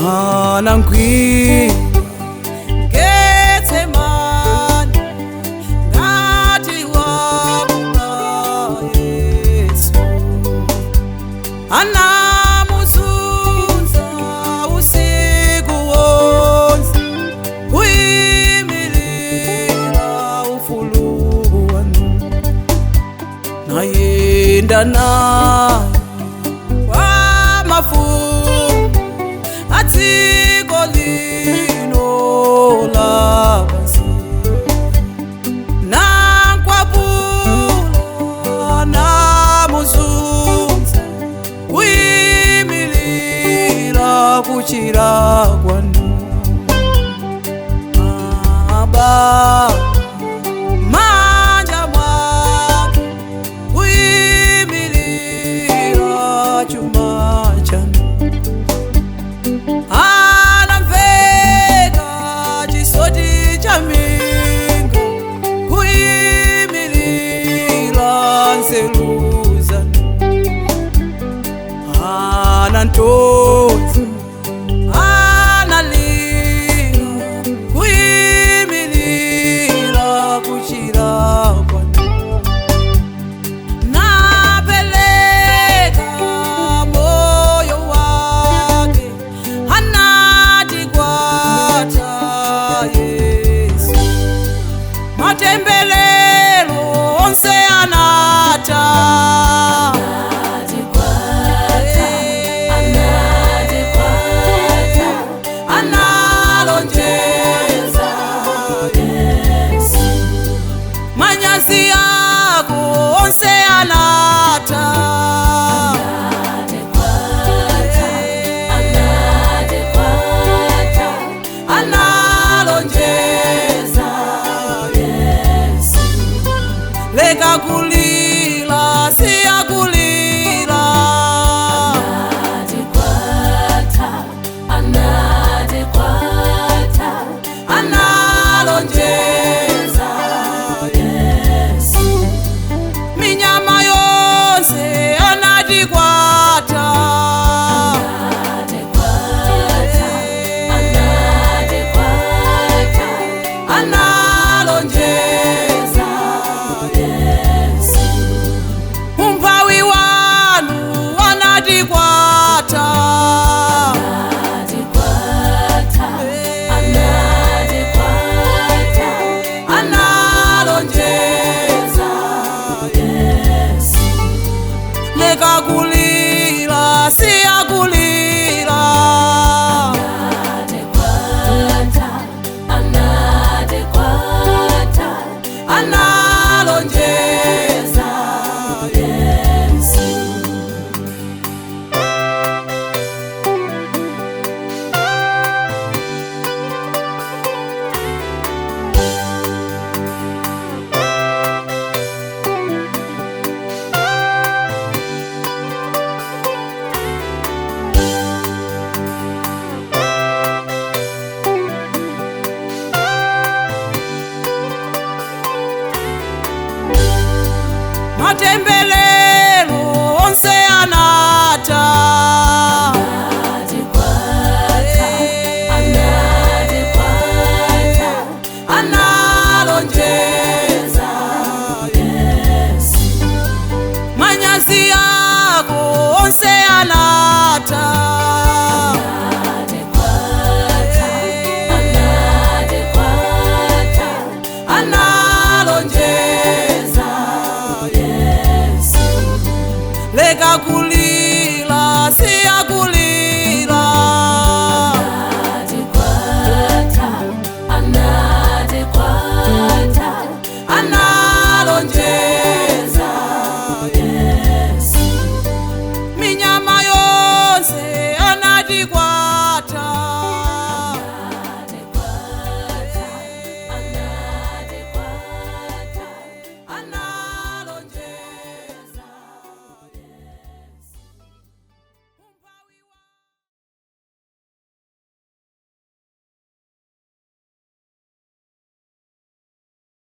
Anangwi Getsemane ngati wabuka Yesu anamuzunza usiku wonse kuyimirira ufulu wanu nayenda naye kwa mafumu adziko lino lapansi nankwapula namuzunza kuyimirira kuchira kwanu Aba manja mwake kuyimirira chuma chanu anamveka chisoti cha minga kuyimirira nzeru zanu anantodza analira kuyimirira kuchira kwanu napeleka moyo wake anati kwata Yesu matembelelo onse anata analonjeza Yesu manyazi yako onse anata analonjeza Yesu leka kulila siya kulila analonjeza Yesu minyama yonse anati kwata analonjeza Yesu umphawi wanu anati kwata analonjeza Yesu leka kulila siya kulila analonjeza Yesu. Matembelelo onse anata analonjeza Yesu manyazi yako onse anata analonjeza Yesu leka kulila.